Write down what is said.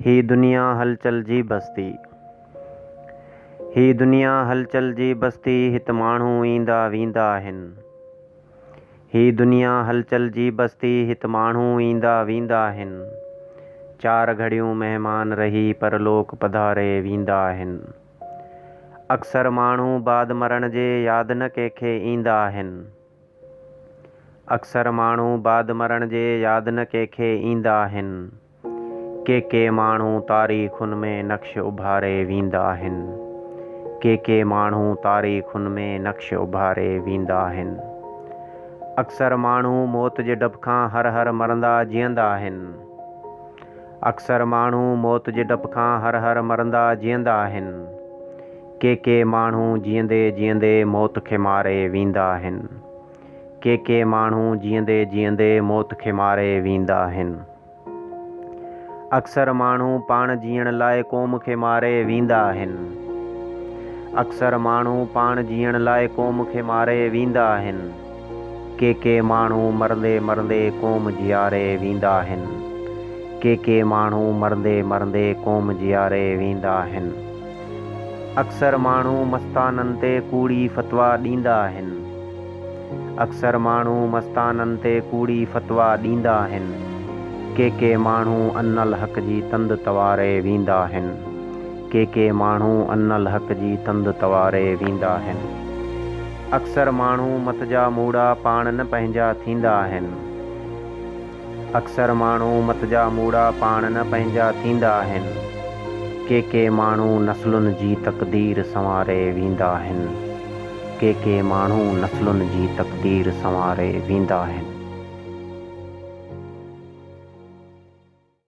هي دنيا هلچل جي بستي. هي دنيا هلچل جي بستي هت ماڻهو ايندا ويندا آهن. هي دنيا هلچل جي بستي هت ماڻهو ايندا ويندا آهن. چار گهڙيون مهمان رهي پرلوڪ پڌاري ويندا آهن. اڪثر ماڻهو بعد مرڻ جي ياد نه ڪنهن کي ايندا آهن. اڪثر ماڻهو بعد مرڻ جي ياد نه ڪنهن کي ايندا آهن. ڪي ڪي ماڻهو تاريخن ۾ نقش اڀاري ويندا آهن. ڪي ڪي ماڻهو تاريخن ۾ نقش اڀاري ويندا آهن. اڪثر ماڻهو موت جي ڊپ کان هر هر مرندا جيئندا آهن. اڪثر ماڻهو موت جي ڊپ کان هر هر مرندا جيئندا آهن. ڪي ڪي ماڻهو جيئندي جيئندي موت کي ماري ويندا آهن. ڪي ڪي ماڻهو جيئندي جيئندي موت کي ماري ويندا آهن. اڪثر ماڻهو پاڻ جيئڻ لاء قوم کي ماري ويندا آهن. اڪثر ماڻهو پاڻ جيئڻ لاء قوم کي ماري ويندا آهن. ڪي ڪي ماڻهو مرندي مرندي قوم جياري ويندا آهن. ڪي ڪي ماڻهو مرندي مرندي قوم جياري ويندا آهن. اڪثر ماڻهو مستانن تي ڪوڙي فتويٰ ڏيندا آهن. اڪثر ماڻهو مستانن تي ڪوڙي فتويٰ ڏيندا آهن. ڪي ڪي ماڻهو انالحق جي تند تواري ويندا آهن. ڪي ڪي ماڻهو انالحق جي تند تواري ويندا آهن. اڪثر ماڻهو مت جا موڙا پاڻ نه پنهنجا ٿيندا آهن. اڪثر ماڻهو مت جا موڙا پاڻ نه پنهنجا ٿيندا آهن. ڪي ڪي ماڻهو نسلن جي تقدير سنواري ويندا آهن. ڪي ڪي ماڻهو نسلن جي تقدير سنواري ويندا آهن.